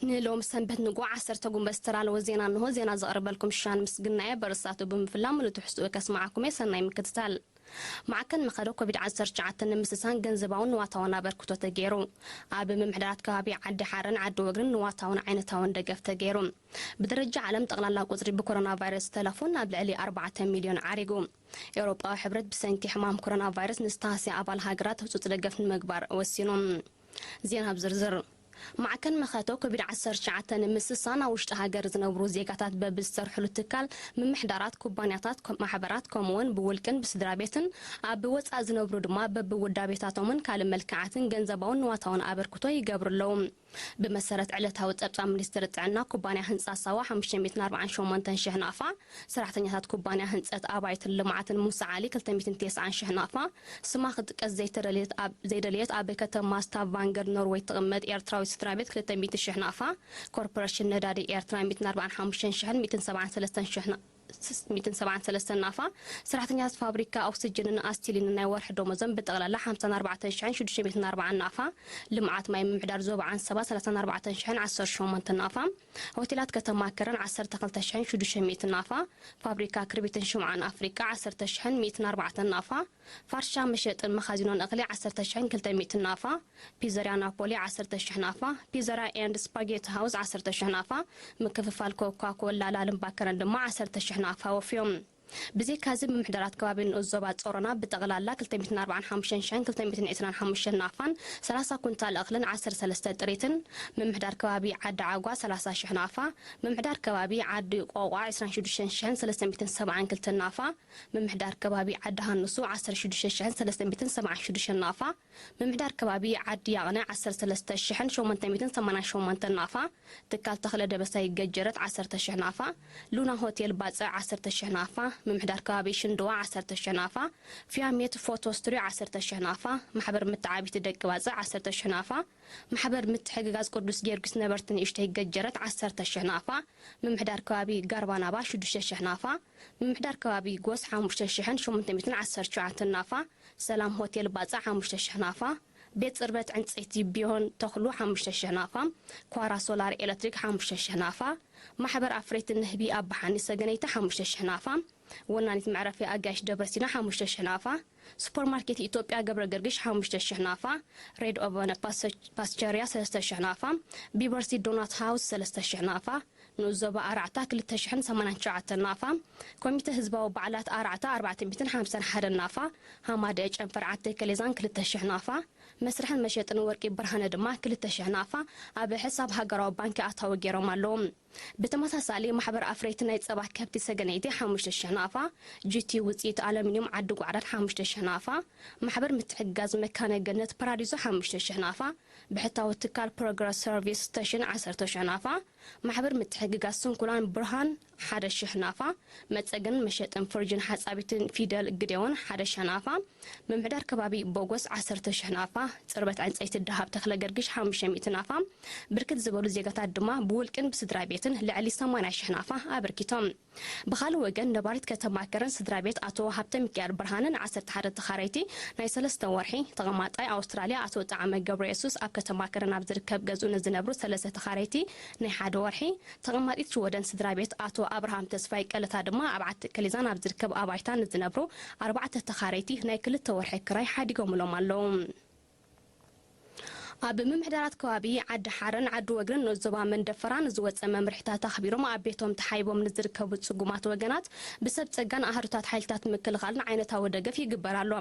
ንሎም ሰንበት ንጉዕ ዓሰርተ ጉንበት ዝተዳለወ ዜና እንሆ። ዜና ዘቕርበልኩም ሽሻን ምስግናየ። በርሳቱ ብምፍላም ንትሕዝትኡ ከስማዓኩም እየ። ሰናይ ምክትታል። ማዕከን መኸዶ ኮቪድ ዓሰርተ ትሽዓተ ንምስሳን ገንዘባውን ንዋታውን ኣበርክቶ ተገይሩ። ኣብ ምምሕዳራት ከባቢ ዓዲ ሓረን ዓዲ ወግርን ንዋታውን ዓይነታውን ደገፍ ተገይሩ። ብደረጃ ዓለም ጠቕላላ ቁጽሪ ብኮሮና ቫይረስ ዝተለፉ ናብ ልዕሊ ኣርባዕተ ሚልዮን ዓሪጉ። ኤውሮጳዊ ሕብረት ብሰንኪ ሕማም ኮሮና ቫይረስ ንዝተሃስያ ኣባል ሃገራት ህጹጽ ደገፍ ንምግባር ወሲኑ። ዜና ብዝርዝር። ማዕከን መኸቶ ኮቪድ ዓሰርተ ትሽዓተ ንምስሳን ኣብ ውሽጢ ሃገር ዝነብሩ ዜጋታት በብዝሰርሕሉ ትካል፣ ምምሕዳራት፣ ኩባንያታት፣ ኮ-፣ ማሕበራት፣ ከምኡውን ብውልቅን ብስድራ ቤትን፣ ኣብ ወጻኢ ዝነብሩ ድማ በብውዳ ቤታቶምን ካልእ መልክዓትን ገንዘባውን ንዋታውን ኣበርክቶ ይገብሩ ኣለዉ። ብመሰረት ዕለታዊ ጸብጻብ ሚኒስትሪ ጥዕና፣ ኩባንያ ህንጻ ሳዋ ሓሙሽተ ሚእትን ኣርባዓን ሸሞንተን ሽሕ ናቕፋ፣ ሰራሕተኛታት ኩባንያ ህንጸት ኣባይትን ልምዓትን ሙሳ ዓሊ ክልተ ሚእትን ተስዓን ሽሕ ናቕፋ፣ ስማ ክጥቀስ ዘይተደልየት ኣብ፣ ዘይደልየት ኣብ ከተማ ስታቫንገር ኖርወይ ትቕመጥ ኤርትራዊት ስድራ ቤት ክልተ ሚእቲ ሽሕ ናቕፋ፣ ኮርፖሬሽን ነዳዲ ኤርትራ ሚእትን ኣርባዓን ሓሙሽተን ሽሕን ሚእትን ሰብዓን ሰለስተን ሽሕ ና-፣ ሚእትን ሰብዓን ሰለስተን ናቕፋ፣ ሰራሕተኛታት ፋብሪካ ኦክሲጅንን ኣስቲሊንን ናይ ወርሒ ደሞዞም ብጠቕላላ ሓምሳን ኣርባዕተን ሽሕን ሽዱሽተ ሚእትን ኣርባዓን ናቕፋ፣ ልምዓት ማይ ምምሕዳር ዞባ ዓንሰባ ሰላሳን ኣርባዕተን ሽሕን ዓሰርተ ሸሞንተ ናቕፋ፣ ሆቴላት ከተማ ከረን ዓሰርተ ክልተ ሽሕን ሽዱሽተ ሚእትን ናቕፋ፣ ፋብሪካ ክርቢትን ሽምዓን ኣፍሪቃ ዓሰርተ ሽሕን ሚእትን ኣርባዕተን ናቕፋ፣ ፋርሻ መሸጥን መኻዚኖን እኽሊ ዓሰርተ ሽሕን ክልተ ሚእትን ናቕፋ፣ ፒዘርያ ናፖሊ ዓሰርተ ሽሕ ናቕፋ፣ ፒዘርያ ኤንድ ስፓጌቲ ሃውስ ዓሰርተ ሽሕ ናቕፋ፣ ምክፍፋል ኮካ ኮላ ላልን ባከረን ድማ ዓሰርተ ሽሕ ናቕፋ ወፍዮም። ብዘይካዚ ብምሕደራት ከባቢ ንኡስ ዞባ ጾሮና ብጠቕላላ ክልተ ሚእትን ኣርባዓን ሓሙሽተን ሽሕን ክልተ ሚእትን ዕስራን ሓሙሽተን ናቕፋን ሰላሳ ኩንታል እኽልን ዓሰርተ ሰለስተ ጥሪትን፣ ምምሕዳር ከባቢ ዓዲ ዓጓ ሰላሳ ሽሕ ናቕፋ፣ ምምሕዳር ከባቢ ዓዲ ቆቋ ዕስራን ሽዱሽተን ሽሕን ሰለስተ ሚእትን ሰብዓን ክልተን ናቕፋ፣ ምምሕዳር ከባቢ ዓዲ ሃንሱ ዓሰርተ ሽዱሽተ ሽሕን ሰለስተ ሚእትን ሰብዓን ሽዱሽተን ናቕፋ፣ ምምሕዳር ከባቢ ዓዲ ያቕነ ዓሰርተ ሰለስተ ሽሕን ሸሞንተ ሚእትን ሰማንያን ሸሞንተን ናቕፋ፣ ትካል ተኽለ ደበሳይ ገጀረት ዓሰርተ ሽሕ ናቕፋ፣ ሉና ሆቴል ባጽዕ ዓሰርተ ሽሕ ናቕፋ፣ ምምሕዳር ከባቢ ሽንድዋ ዓሰርተ ሽሕ ናቕፋ፣ ፊያሜት ፎቶ ስቱድዮ ዓሰርተ ሽሕ ናቕፋ፣ ማሕበር መተዓቢቲ ደቂ ባጽዕ ዓሰርተ ሽሕ ናቕፋ፣ ማሕበር ምትሕግጋዝ ቅዱስ ጊዮርጊስ ነበርቲ ንእሽተይ ገጀረት ዓሰርተ ሽሕ ናቕፋ፣ ምምሕዳር ከባቢ ጋርባናባ ሽዱሽተ ሽሕ ናቕፋ፣ ምምሕዳር ከባቢ ጎስ ሓሙሽተ ሽሕን ሸሞንተ ሚእትን ዓሰርተ ሸውዓተን ናቕፋ፣ ሰላም ሆቴል ባጽዕ ሓሙሽተ ሽሕ ናቕፋ፣ ቤት ጽርበት ዕንጸይቲ ቢሆን ተኽሉ ሓሙሽተ ሽሕ ናቕፋ፣ ኳራ ሶላር ኤለክትሪክ ሓሙሽተ ሽሕ ናቕፋ፣ ማሕበር ኣፍረይቲ ንህቢ ኣባሓኒ ሰገነይቲ ሓሙሽተ ሽሕ ናቕፋ፣ ወናኒት መዕረፊ ኣጋይሽ ደብረሲና ሓሙሽተ ሽሕ ናቕፋ፣ ሱፐርማርኬት ኢትዮጵያ ገብረ ገርግሽ ሓሙሽተ ሽሕ ናቕፋ፣ ሬድ ኦቨን ፓስቸ-፣ ፓስቸርያ ሰለስተ ሽሕ ናቕፋ፣ ቢበርሲ ዶናት ሃውስ ሰለስተ ሽሕ ናቕፋ፣ ንኡስ ዞባ ኣራዕታ ክልተ ሽሕን ሰማንያን ትሽዓተን ናቕፋ፣ ኮሚተ ህዝባዊ በዓላት ኣራዕታ ኣርባዕተ ሚእትን ሓምሳን ሓደን ናቕፋ፣ ሃማደ ጨንፈር ዓተይ ከሌዛን ክልተ ሽሕ ናቕፋ፣ መስርሕን መሸጥን ወርቂ ብርሃነ ድማ ክልተ ሽሕ ናቕፋ ኣብ ሕሳብ ሃገራዊ ባንኪ ኣታዊ ገይሮም ኣለዉ። ብተመሳሳሊ ማሕበር ኣፍረይቲ ናይ ጸባ ከብቲ ሰገነይቲ ሓሙሽተ ሽሕ ናቕፋ፣ ጂቲ ውጽኢት ኣለሚንዩም ዓዲ ጓዕዳድ ሓሙሽተ ሽሕ ናቕፋ፣ ማሕበር ምትሕግጋዝ መካነ ገነት ፓራዲዞ ሓሙሽተ ሽሕ ናቕፋ፣ ብሕታዊ ትካል ፕሮግረስ ሰርቪስ ስቴሽን ዓሰርተ ሽሕ ናቕፋ፣ ማሕበር ምትሕግጋዝ ስንኩላን ብርሃን ሓደ ሽሕ ናቕፋ፣ መጸገንን መሸጥን ፍርጅን ሓጻቢትን ፊደል ግዴዎን ሓደ ሽሕ ናቕፋ፣ ምምሕዳር ከባቢ ቦጎስ ዓሰርተ ሽሕ ናቕፋ፣ ጽርበት ዕንጸይቲ ደሃብ ተኽለ ገርግሽ ሓሙሽተ ሚእቲ ናቕፋ፣ ብርክት ዝበሉ ዜጋታት ድማ ብውልቅን ብስድራ ቤትን ልዕሊ ሰማንያ ሽሕ ናቕፋ ኣበርኪቶም። ብኻልእ ወገን፣ ነባሪት ከተማ ከረን ስድራ ቤት ኣቶ ሃብተ ሚካኤል ብርሃነ ንዓሰርተ ሓደ ተኻረይቲ ናይ ሰለስተ ወርሒ፣ ተቐማጣይ ኣውስትራልያ ኣቶ ጣዕመ ገብረየሱስ ኣብ ከተማ ከረን ኣብ ዝርከብ ገዝኡ ንዝነብሩ ሰለስተ ተኻረይቲ ናይ ሓደ ወርሒ፣ ተቐማጢት ሽወደን ስድራ ቤት ኣቶ ኣብርሃም ተስፋይ ቀለታ ድማ ኣብ ዓዲ ከሊዛን ኣብ ዝርከብ ኣባይታ ንዝነብሩ ኣርባዕተ ተኻረይቲ ናይ ክልተ ወርሒ ክራይ ሓዲጎምሎም ኣለዉ። ኣብ ምምሕዳራት ከባቢ ዓዲ ሓረን ዓዲ ወግርን ንኡስ ዞባ መንደፈራን ዝወጸ መምርሒታት ኣኽቢሮም ኣብ ቤቶም ተሓይቦም ንዝርከቡ ጽጉማት ወገናት ብሰብ ጸጋን ኣህዱታት ሓይልታት ምክልኻልን ዓይነታዊ ደገፍ ይግበር ኣሎ።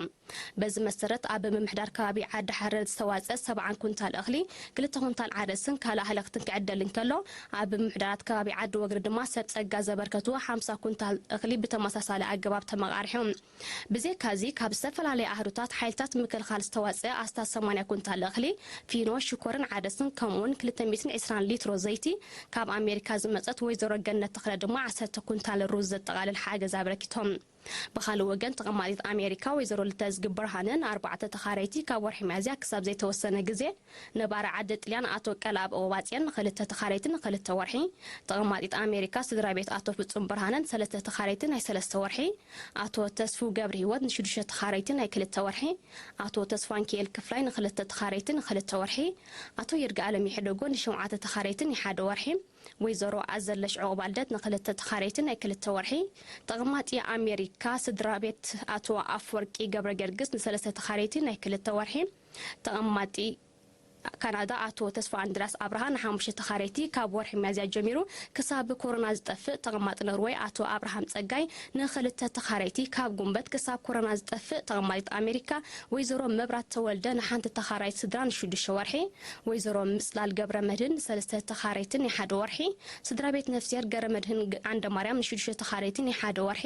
በዚ መሰረት ኣብ ምምሕዳር ከባቢ ዓዲ ሓረን ዝተዋጸ ሰብዓን ኩንታል እኽሊ፣ ክልተ ኩንታል ዓደስን ካልእ ኣህለኽትን ክዕደል እንከሎ፣ ኣብ ምምሕዳራት ከባቢ ዓዲ ወግሪ ድማ ሰብ ጸጋ ዘበርከቱ ሓምሳ ኩንታል እኽሊ ብተመሳሳሊ ኣገባብ ተመቓሪሖም። ብዘይካዚ፣ ካብ ዝተፈላለየ ኣህዱታት ሓይልታት ምክልኻል ዝተዋጸ ኣስታት ሰማንያ ኩንታል እኽሊ፣ ፊኖ፣ ሽኮርን ዓደስን፣ ከምኡውን ክልተ ሚእትን ዕስራን ሊትሮ ዘይቲ፣ ካብ ኣሜሪካ ዝመጸት ወይዘሮ ገነት ተኽለ ድማ ዓሰርተ ኩንታል ሩዝ ዘጠቓልል ሓገዝ ኣበርኪቶም። ብኻልእ ወገን፣ ተቐማጢት ኣሜሪካ ወይዘሮ ልተዝጊ ብርሃነ ንኣርባዕተ ተኻረይቲ ካብ ወርሒ ሚያዝያ ክሳብ ዘይተወሰነ ግዜ፣ ነባሪ ዓዲ ጥልያን ኣቶ ቀልኣብ ኦባጽዮን ንኽልተ ተኻረይቲ ንኽልተ ወርሒ፣ ተቐማጢት ኣሜሪካ ስድራ ቤት ኣቶ ፍጹም ብርሃነ ንሰለስተ ተኻረይቲ ናይ ሰለስተ ወርሒ፣ ኣቶ ተስፉ ገብረ ህይወት ንሽዱሽተ ተኻረይቲ ናይ ክልተ ወርሒ፣ ኣቶ ተስፋንኪኤል ክፍላይ ንኽልተ ተኻረይቲ ንኽልተ ወርሒ፣ ኣቶ ይርጋኣለም ይሕደጎ ንሸውዓተ ተኻረይቲ ንሓደ ወርሒ፣ ወይዘሮ ኣዘለሽ ዑቕባልደት ንኽልተ ተኻረይቲ ናይ ክልተ ወርሒ፣ ተቐማጢ ኣሜሪካ ስድራ ቤት ኣቶ ኣፍወርቂ ገብረ ገርግስ ንሰለስተ ተኻረይቲ ናይ ክልተ ወርሒ፣ ተቐማጢ ካናዳ ኣቶ ተስፋ ኣንድራስ ኣብርሃ ንሓሙሽተ ተኻረይቲ ካብ ወርሒ ሚያዝያ ጀሚሩ ክሳብ ኮሮና ዝጠፍእ፣ ተቐማጢ ኖርወይ ኣቶ ኣብርሃም ጸጋይ ንኽልተ ተኻረይቲ፣ ካብ ጉንበት ክሳብ ኮሮና ዝጠፍእ፣ ተቐማጢት ኣሜሪካ ወይዘሮ መብራት ተወልደ ንሓንቲ ተኻራይት ስድራ ንሽዱሽተ ወርሒ፣ ወይዘሮ ምጽላል ገብረ መድህን ንሰለስተ ተኻረይትን ንሓደ ወርሒ፣ ስድራ ቤት ነፍስሄር ገረ መድህን ግ-፣ ዓንደ ማርያም ንሽዱሽተ ተኻረይትን ንሓደ ወርሒ፣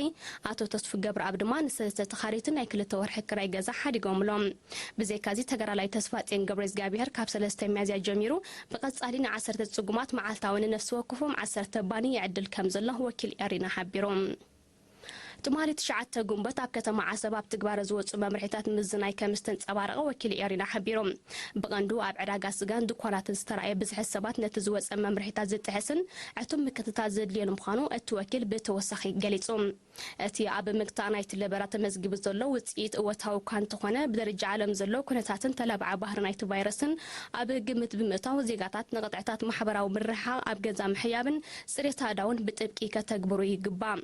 ኣቶ ተስፉ ገብረኣብ ድማ ንሰለስተ ተኻረይትን ናይ ክልተ ወርሒ ክራይ ገዛ ሓዲጎምሎም። ብዘይካዚ ተጋዳላይ ተስፋጽዮን ገብረ እግዚኣብሔር ካብ ሰለስተ ሚያዝያ ጀሚሩ ብቐጻሊ ንዓሰርተ ጽጉማት መዓልታዊ ንነፍሲ ወከፎም ዓሰርተ ባኒ ይዕድል ከም ዘሎ ወኪል ኤሪና ሓቢሩ። ትማሊ ትሽዓተ ጉንበት ኣብ ከተማ ዓሰብ ኣብ ትግባረ ዝወጹ መምርሒታት ምዝናይ ከም ዝተንጸባረቐ ወኪል ኤሪና ሓቢሩ። ብቐንዱ ኣብ ዕዳጋ ስጋን ድኳናትን ዝተራእየ ብዝሒ ሰባት ነቲ ዝወጸ መምርሒታት ዝጥሕስን ዕቱብ ምክትታል ዘድልዮን ምዃኑ እቲ ወኪል ብተወሳኺ ገሊጹ። እቲ ኣብ ምግታእ ናይቲ ለበዳ ተመዝጊቡ ዘሎ ውጽኢት እወታዊ እኳ እንተኾነ፣ ብደረጃ ዓለም ዘሎ ኩነታትን ተላባዒ ባህሪ ናይቲ ቫይረስን ኣብ ግምት ብምእታው፣ ዜጋታት ንቕጥዕታት ማሕበራዊ ምርሕሓቕ፣ ኣብ ገዛ ምሕያብን ጽሬት ኣእዳውን ብጥብቂ ከተግብሩ ይግባእ።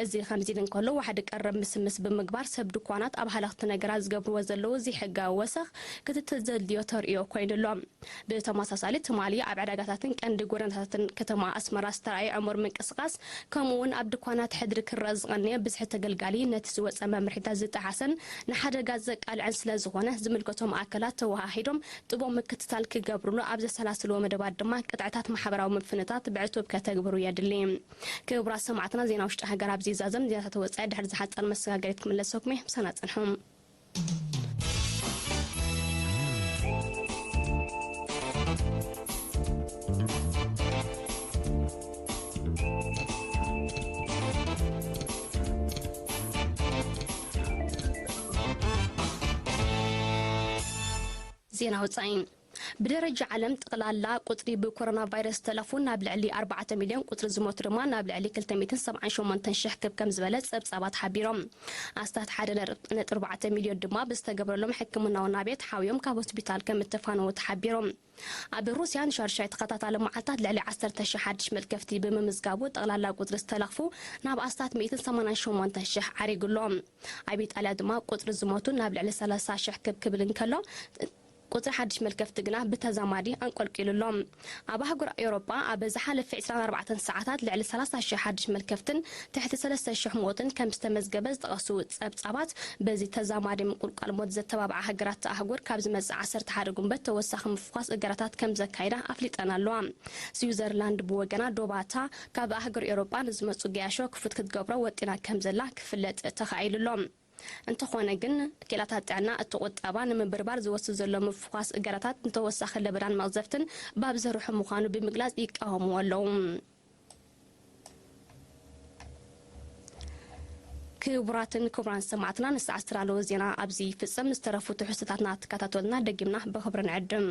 እዚ ከምዚ ኢሉ እንከሎ፣ ዋሕዲ ቀረብ ምስምስ ብምግባር ሰብ ድኳናት ኣብ ሃለኽቲ ነገራት ዝገብርዎ ዘለዉ ዘይሕጋዊ ወሰኽ ክትትል ዘድልዮ ተርእዮ ኮይኑ ኣሎ። ብተመሳሳሊ፣ ትማሊ ኣብ ዕዳጋታትን ቀንዲ ጎደናታትን ከተማ ኣስመራ ዝተራእየ ዕሙር ምንቅስቓስ፣ ከምኡ እውን ኣብ ድኳናት ሕድሪ ክረኣ ዝቐነየ ብዝሒ ተገልጋሊ፣ ነቲ ዝወጸ መምርሒታት ዝጠሓሰን ንሓደጋ ዘቃልዐን ስለ ዝኾነ፣ ዝምልከቶም ኣካላት ተወሃሂዶም ጥቡቕ ምክትታል ክገብሩሉ ኣብ ዘሰላስልዎ መደባት ድማ ቅጥዕታት ማሕበራዊ ምፍንታት ብዕቱብ ከተግብሩ የድሊ። ክቡራት ሰማዕትና፣ ዜና ውሽጢ ሃገር ኣብዚ ይዛዘም። ዜናታት ወጻኢ ድሕሪ ዝሓጸር መሰጋገሪት ክምለሰኩም እየ። ምሳና ጽንሑ። ዜና ወጻኢ። ብደረጃ ዓለም፣ ጠቕላላ ቁጽሪ ብኮሮና ቫይረስ ዝተለኽፉ ናብ ልዕሊ ኣርባዕተ ሚልዮን፣ ቁጽሪ ዝሞቱ ድማ ናብ ልዕሊ ክልተ ሚእትን ሰብዓን ሸሞንተን ሽሕ ክብ ከም ዝበለ ጸብጻባት ሓቢሮም። ኣስታት ሓደ ነጥቢ ኣርባዕተ ሚልዮን ድማ ብዝተገብረሎም ሕክምናዊ ናብየት ሓውዮም ካብ ሆስፒታል ከም እተፋነዉ ተሓቢሮም። ኣብ ሩስያ ንሻድሻይ ተኸታታሊ መዓልታት ልዕሊ ዓሰርተ ሽሕ ሓድሽ መልከፍቲ ብምምዝጋቡ፣ ጠቕላላ ቁጽሪ ዝተለኽፉ ናብ ኣስታት ሚእትን ሰማንያን ሸሞንተን ሽሕ ዓሪጉ ኣሎ። ኣብ ኢጣልያ ድማ ቁጽሪ ዝሞቱ ናብ ልዕሊ ሰላሳ ሽሕ ክብ ክብል እንከሎ፣ ቁጽሪ ሓድሽ መልከፍቲ ግና ብተዛማዲ ኣንቆልቂሉ ኣሎ። ኣብ ኣህጉር ኤውሮጳ ኣብ ዝሓለፈ ዕስራን ኣርባዕተን ሰዓታት ልዕሊ ሰላሳ ሽሕ ሓድሽ መልከፍትን ትሕቲ ሰለስተ ሽሕ ሞትን ከም ዝተመዝገበ ዝጠቐሱ ጸብጻባት፣ በዚ ተዛማዲ ምቁልቋል ሞት ዘተባብዓ ሃገራት ኣህጉር ካብ ዝመጽእ ዓሰርተ ሓደ ጉንበት ተወሳኺ ምፍኳስ እገዳታት ከም ዘካይዳ ኣፍሊጠን ኣለዋ። ስዊዘርላንድ ብወገና፣ ዶባታ ካብ ኣህጉር ኤውሮጳ ንዝመጹ ገያሾ ክፉት ክትገብሮ ወጢና ከም ዘላ ክፍለጥ ተኻኢሉ ኣሎ። እንተኾነ ግን፣ ክኢላታት ጥዕና እቲ ቁጠባ ንምብርባር ዝወስድ ዘሎ ምፍኳስ እገዳታት ንተወሳኺ ለበዳን መቕዘፍትን ባብ ዘርሑ ምዃኑ ብምግላጽ ይቃወምዎ ኣለዉ። ክቡራትን ክቡራን ሰማዕትና፣ ንሰዓት ዝተዳለወ ዜና ኣብዚ ይፍጸም። ዝተረፉ ትሕዝቶታትና ትከታተሉና ደጊምና ብኽብሪ ንዕድም።